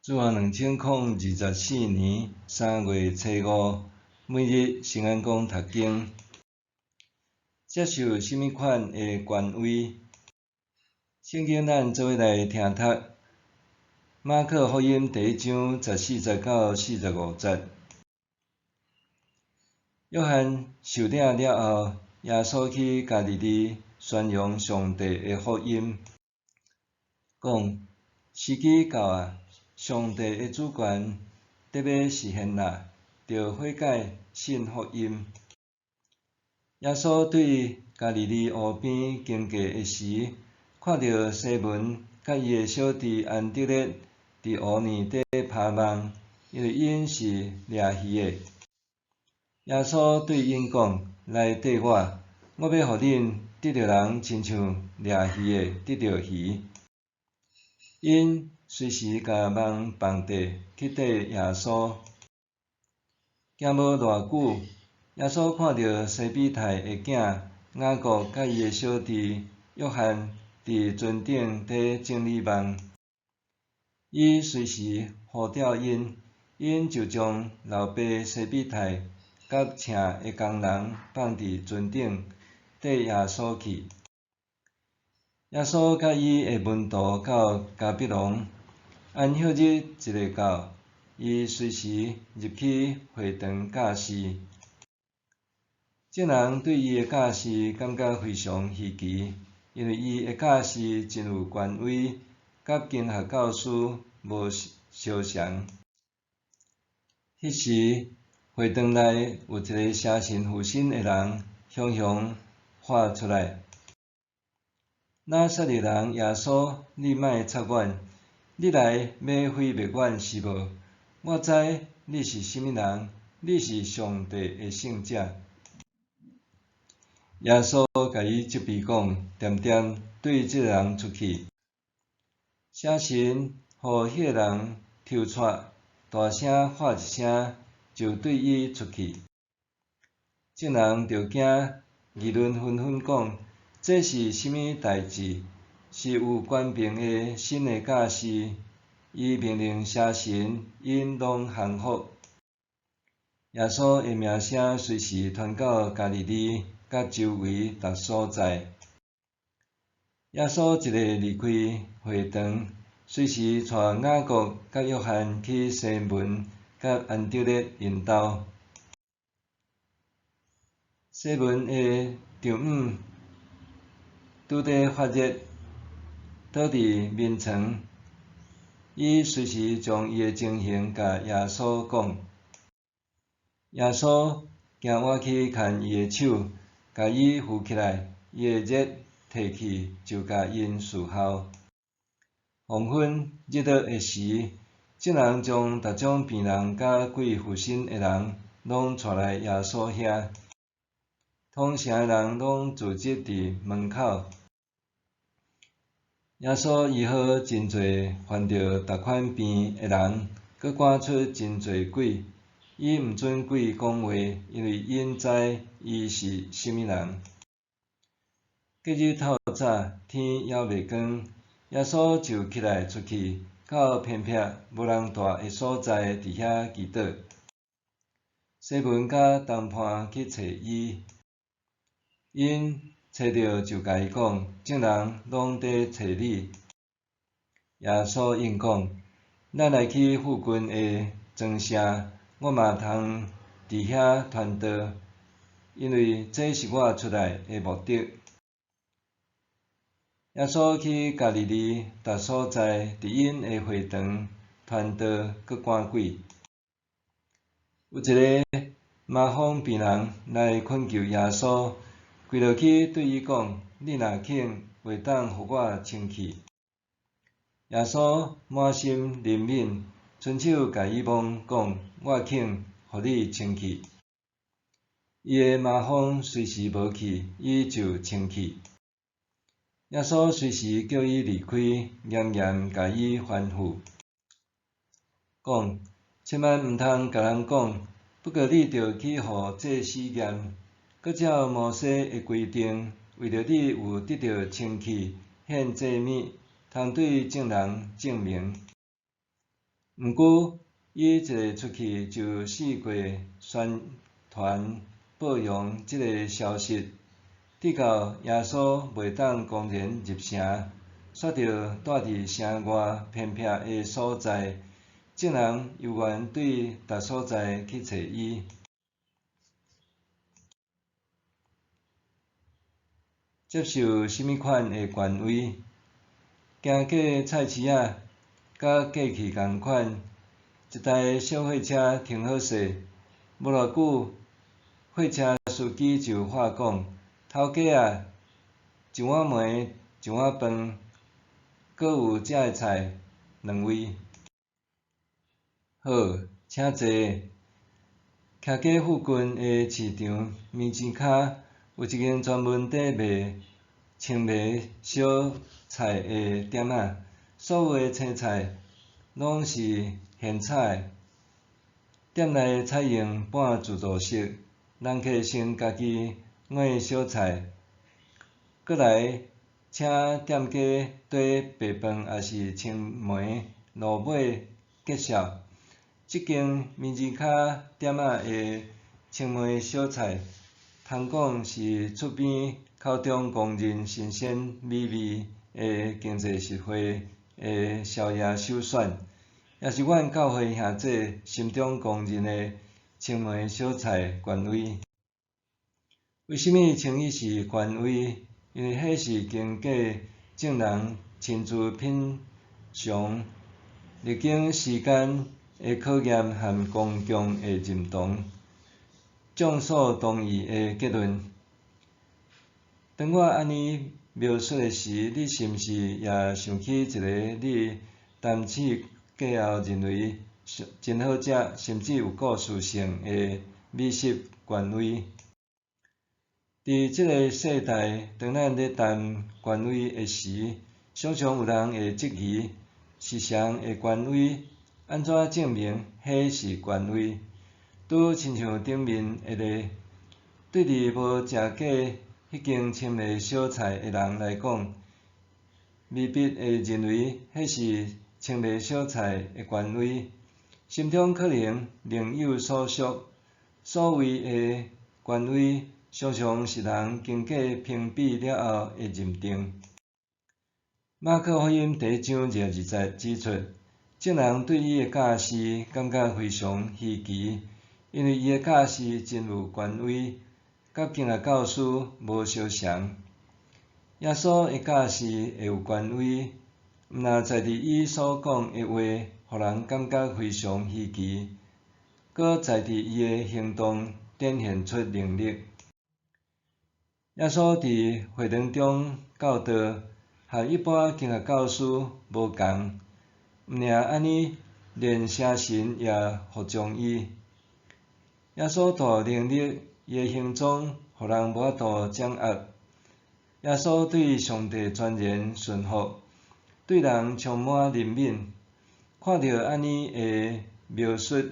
主后2024年3月初五，每日圣安讲读经，接受啥物款的权威？圣经咱做伙来听读马可福音第一章14节到45节。约翰受领了后，耶稣去加利利宣扬上帝的福音，讲时机到啊！上帝的主权得欲实现啦，著悔改信福音。耶稣对加利利湖边经过的时，看著西门佮伊的小弟安得烈伫湖暝底拋网，因为𪜶是掠鱼的。耶稣对𪜶讲：来缀我，我欲予恁得著人亲像掠鱼的得著鱼。𪜶随时共网放綴去缀耶稣。行无偌久，耶稣看著西庇太的囝雅各佮伊的小弟约翰伫船顶咧整理网。伊随时呼召𪜶，𪜶就将老爸西庇太佮请的工人放伫船顶，缀耶稣去。耶稣佮伊的门徒到迦百农，安息日一下到，伊随时入去会堂教示。众人对伊的教示感觉非常稀奇，因为伊的教示真有权威，佮经学教师无相像。彼时，会堂内有一个邪神附身的人，雄雄喊出来：拿撒勒人耶稣，你莫插阮！你来欲毁灭阮是无？我知你是啥物人，你是上帝的圣者。耶稣共伊责备讲：恬恬对这个人出去。邪神予彼个人抽掣，大声喊一声，就对伊出去。众人就惊，议论纷纷讲：这是啥物代志？是有权柄的新的教示，伊命令邪神，𪜶拢降服。耶稣的名声随时传到加利利佮周围逐所在。耶稣一下离开会堂，随时带雅各佮约翰去西门佮安得烈𪜶兜。西门的丈姆拄咧发热，倒伫眠床，伊随时将伊的情形共耶稣讲。耶稣行倚去牵伊的手，共伊扶起来，伊的热退去，就共𪜶侍候。黄昏日落的时，众人将逐种病人佮鬼附身的人拢带来耶稣遐，通城的人拢聚集伫门口。耶稣医好真济患著逐款病的人，阁赶出真济鬼。伊毋准鬼讲话，因为𪜶知伊是啥物人。隔日透早，天犹未光，耶稣就起来出去，到偏僻无人蹛的所在，伫遐祈祷。西门佮同伴去揣伊，𪜶揣著就共伊讲：众人拢伫揣你。耶稣应讲：咱来去附近的庄城，我嘛通伫遐传道，因为这是我出来的目的。耶稣去加利利逐所在，伫𪜶的会堂传道，阁赶鬼。有一个麻风病人来恳求耶稣，跪落去对伊讲：你若肯，会当予我清气。耶稣满心怜悯，伸手共伊摸，讲：我肯，予你清气。伊的麻风随时无去，伊就清气。耶稣随时叫伊离开，严严共伊吩咐，讲：千万毋通共人讲，不过你著去予祭司验，阁照摩西的规定，为著你有得著清气，献祭物，通对众人证明。毋過，伊一个出去就四界宣傳報揚這个消息，直到耶穌袂當公然入城，煞著蹛佇城外偏僻的所在，眾人猶原對逐所在去揣伊。接受啥物款的權威？行過菜市仔，佮過去仝款，一台小貨車停好勢，無偌久，貨車司機就喊講：頭家啊，一碗糜，一碗飯，閣有食的菜，兩位。好，請坐。徛過附近的市場面前跤，有一間專門佇賣青糜小菜的店仔，所有的青菜攏是現採的。店內採用半自助式，人客先家己選小菜，閣來請店家綴白飯抑是青糜落尾結數。這間面前跤店仔的青糜小菜，通講是出邊口中公認新鮮美味的經濟實惠的宵夜首選，也是阮教會兄弟心中公認的青糜小菜權威。為啥物稱伊是權威？因為彼是經過眾人親自品嚐、歷經時間的考驗和公共的認同，眾所同意的結論。當我按呢描述的時，你是毋是也想起一个你談試過後認為真好食，甚至有故事性的美食權威？佇這个世代，當咱咧談權威的時，常常有人會質疑是誰的權威，按怎證明彼是權威？拄親像頂面的例，對佇無食過彼間青糜小菜的人來講，未必會認為彼是青糜小菜的權威，心中可能另有所屬。所謂的權威，常常是人經過評比了後的認定。馬可福音第一章22節指出，眾人對伊的教示感覺非常稀奇，因為伊的教示真有權威，佮經學教師無相像。耶穌的教示會有權威，毋但在佇伊所講的話，予人感覺非常稀奇，閣在佇伊的行動展現出能力。耶穌佇會堂中教導，和一般經學教師無仝，毋爾按呢，連邪神也服從伊。耶穌大有能力，伊的行蹤，予人無法度掌握。耶穌對上帝全然順服，對人充滿憐憫。看著按呢的描述，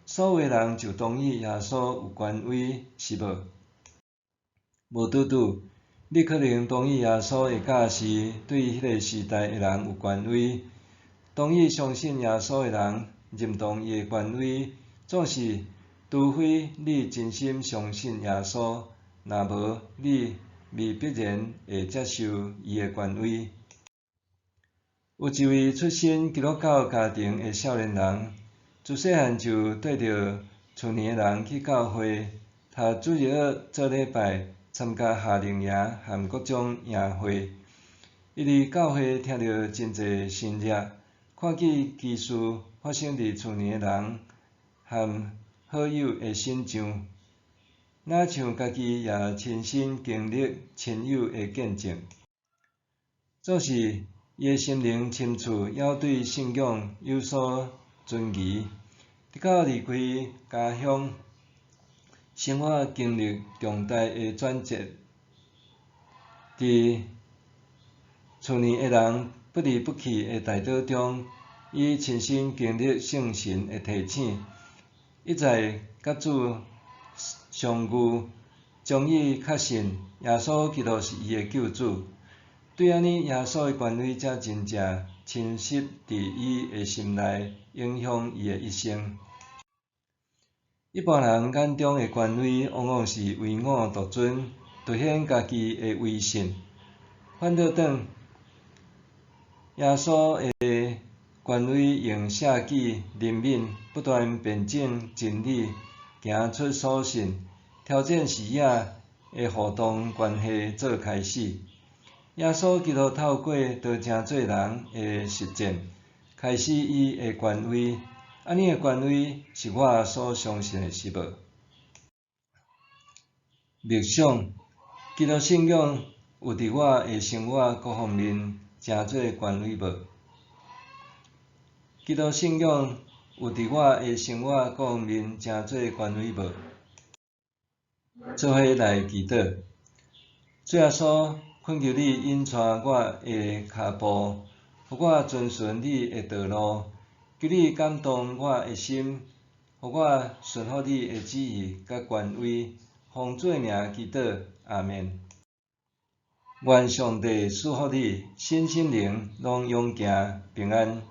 所有人就同意耶穌有權威，是無？無拄拄，你可能同意耶穌的教示對彼个時代的人有權威，同意相信耶穌的人認同伊的權威，總是除非你真心相信耶穌，若無你未必然會接受伊的權威。有一位出身基督教家庭的少年人，自細漢就綴著厝內的人去教會，讀主日學做禮拜，參加夏令營和各種營會。伊佇教會聽著真濟神跡，看見奇事發生佇厝內的人和好友的身上，若像家己也親身經歷親友的見證。總是伊的心靈深處猶對信仰有所存疑。直到離開家鄉，生活經歷重大的轉折，佇厝內的人不離不棄的代禱中，伊親身經歷聖神的提醒，一再佮主相遇，終於確信耶穌基督是伊的救主。對按呢，耶穌的權威才真正侵蝕佇伊的心內，影響伊的一生。一般人眼中的權威，往往是唯我獨尊，凸顯家己的威信。反倒轉，耶穌的權威用捨己、憐憫，不斷辯證真理，行出所信，挑戰視野的互動關係做開始。耶穌基督透過得成做人的實踐，開始伊的權威。按呢的權威是我所相信的是無？默想，基督信仰有佇我的生活各方面成做權威無？基督信仰有佇我的生活各方面成做權威無？做伙來祈禱，主耶穌，懇求你引帶我的跤步，予我遵循你的道路。求你感動我的心，予我順服你的旨意佮權威。奉主的名祈禱，阿們。願上帝賜福你，身心靈攏勇健平安。